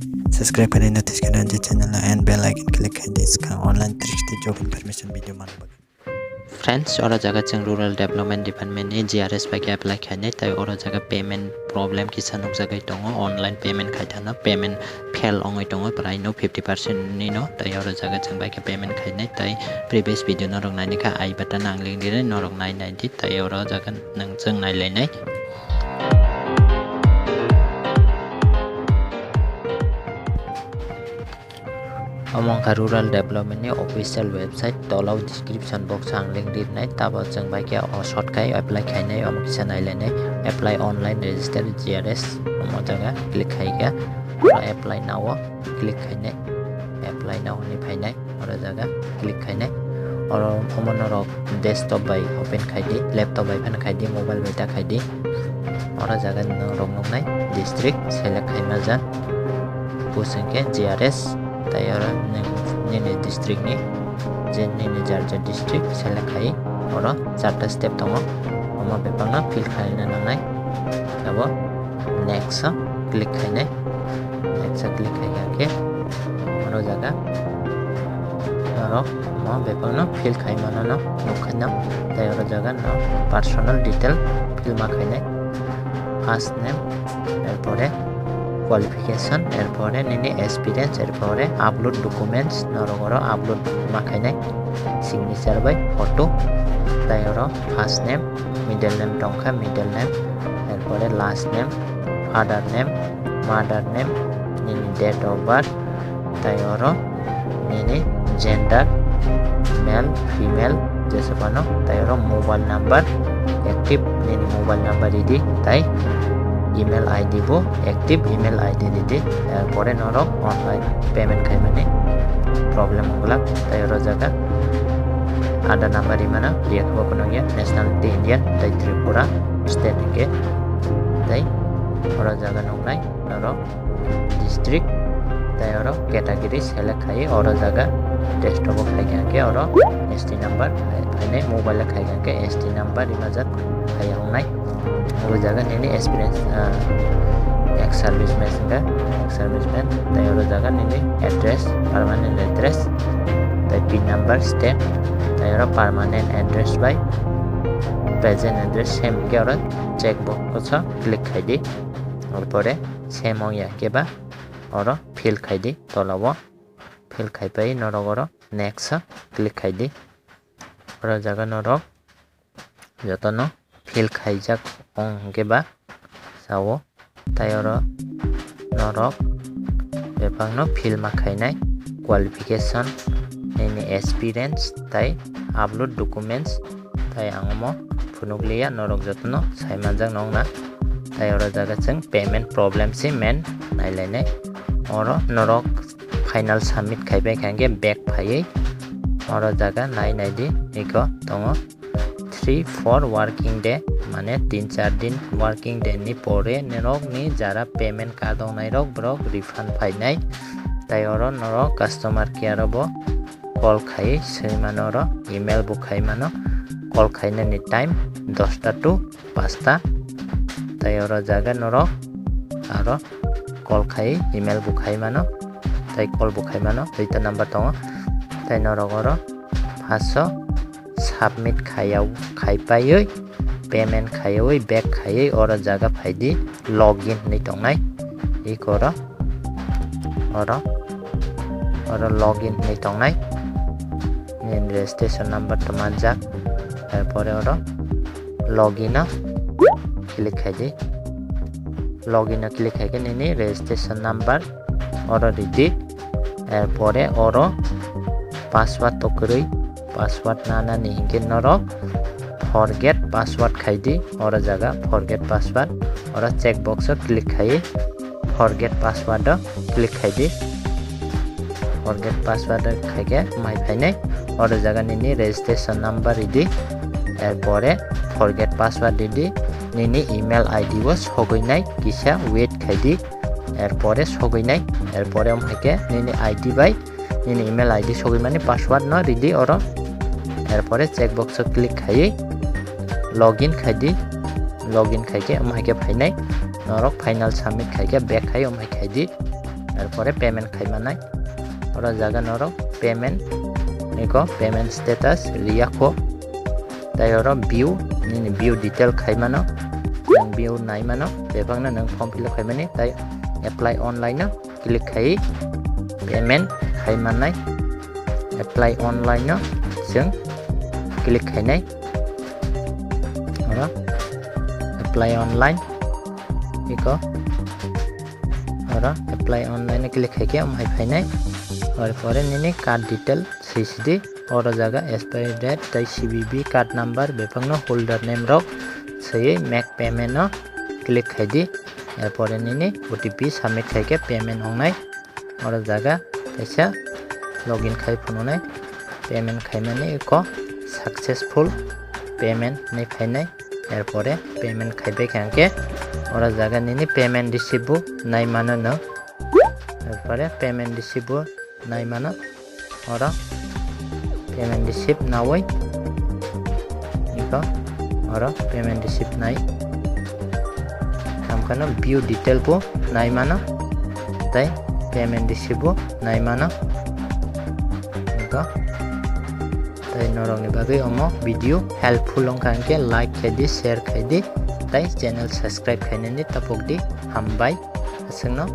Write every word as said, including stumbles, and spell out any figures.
Subscribe khainai no thwiskano je channel and bell icon click khainai swkang online three sixty job information video manwi bagwi. Friends, oro jaga chwng Rural Development Department ni G R S bai khe apply khainai, tai oro jaga payment problem kisa nukjagwi tongo, online payment khaithano payment fail wngwi tongo, prai no fifty percent ni no, tai oro jaga chwng bai khe payment khainai, tai previous video norok naini kha I button ang link rinai, norok nai nai di, tai oro jaga nwng chwng nai lainai. Omo wngkha Rural Development ni official website, tola o description box ang link rinai, tabo chwng bai khe o short khai apply khainai, omo kisa nai lainai, apply online register G R S, omo jaga click khai khe, oro apply now o click khainai, apply now hinwi phainai, oro jaga click khainai, oro omo norok desktop bai open khai di, laptop bai phano khai di, mobile bai ta khai di. Oro jaga norok nuknai district select khaima jak. Buchung khe G R S, tai oro nini district ni je nini jar jar district select khai, oro charta step tongo. Omo bebakno fill khaina nangnai. Abo next o click khainai. Next o click khai khe oro jaga norok omo bebakno fill khai mano no nukhaina. Tai oro jaga no personal detail fill ma khainai. First name, erpore qualification, erpore nini experience, erpore upload documents, norok oro upload ma khainai. Signature bai photo, tai oro first name, middle name tongkha, middle name, erpore last name, father name, mother name, nini date of birth, tai oro nini gender, male, female, jesa phano, tai oro mobile number, active nini mobile number ridi, tai email I D bo active email I D ridi, erpore norok online payment khaimani problem wngwlak, tai oro jaga Aadhaar number rimano, riya khe bo phunukya, nationality Indian, tai Tripura state hinkhe, tai oro jaga nuknai norok district, tai oro category select khai, oro jaga desktop o khai khe oro S T number phainai, mobile o khai khe S T number rimajak khai wngnai. O jaga nini experience, ah, ex serviceman wngkha, ex serviceman, tai oro jaga nini address, permanent address, tai pin number, state, tai oro permanent address bai present address same hinkhe oro check box o click khai di, erpore same wngya khe ba oro fill khai di, tola o fill khai pai norok oro next o click khai di, oro jaga norok jotono fill khaijak wng hinkhe ba sao, tai oro norok bebakno fill ma khainai, qualification, nini experience tai upload documents, tai ang omo phunukliya, norok jotono sai manjak nokna. Tai oro jaga chwng payment problem se main nailainai, oro norok final submit khaibai kha hinkhe back phaiwi oro jaga nai nai di, eko tongo three four working day, mane tin char din working day ni pore norok ni jara payment card wngnai rok borok refund phainai. Tai oro norok customer care o bo call khai swi mano, oro email bo khai mano, call khainani time dosta to pasta. Tai oro jaga norok aro call khai, email bo khai mano, tai call bo khai mano, duita number tongo. Tai norok oro paso submit khayao, khai paiwi payment khaywi back khaywi oro jaga phaidi login hinwi tongnai. Iko oro, oro, oro login hinwi tongnai. Nini registration number to manjak. Tarpore oro login o click khaidi. Login o click khaikhe nini registration number oro ridi. Erpore oro password to kwrwi, password nanani hinkhe norok forget password khaidi. Oro jaga forget password, oro check box o click khai forget password o click khaidi. Forget password o khaikhe mai phainai. Oro jaga nini registration number ridi, erpore forget password ridi. Nini email I D o sogwinai kisa wait khaidi. Erpore sogwinai, erpore omo hai khe nini I D bai nini email I D sogwimani password no ridi oro. Erpore check box o click khaiwi login khaidi, login khaikhe omo hai khe phainai, norok final submit khaikhe back khai omo hai khaidi. Erpore payment khai manai. Oro jaga norok payment, eko payment status riya kho. Tai oro view, nini view detail khai mano, nang view nai mano, bebakno nang form fill up khai mani, tai apply online no click khai payment khai manai. Apply online no chwng click khainai. Oro apply online, eko oro apply online no click khaikhe omo hai phainai. Oro pore nini card detail swi sidi, oro jaga expiry date tai C V V card number bebakno holder name rok swiwi make payment no click khaidi. Erpore nini O T P submit khaikhe payment ongnai. Oro jaga kaisa login khai phunuknai, payment khaimani eko successful payment hinwi phainai. Erpore payment khaibai kha hwnkhe oro jaga nini payment receipt bo nai mano no. Erpore payment receipt bo nai mano. Oro payment receipt nawi, eko oro payment receipt nai. Tamkhano view detail bo nai mano, tai payment receipt bo nai mano. Eko tai norokni bagwi omo video helpful wngkha hwnkhe like khaidi, share khaidi, tai channel subscribe khainani tapokdi. Hambai aswkno.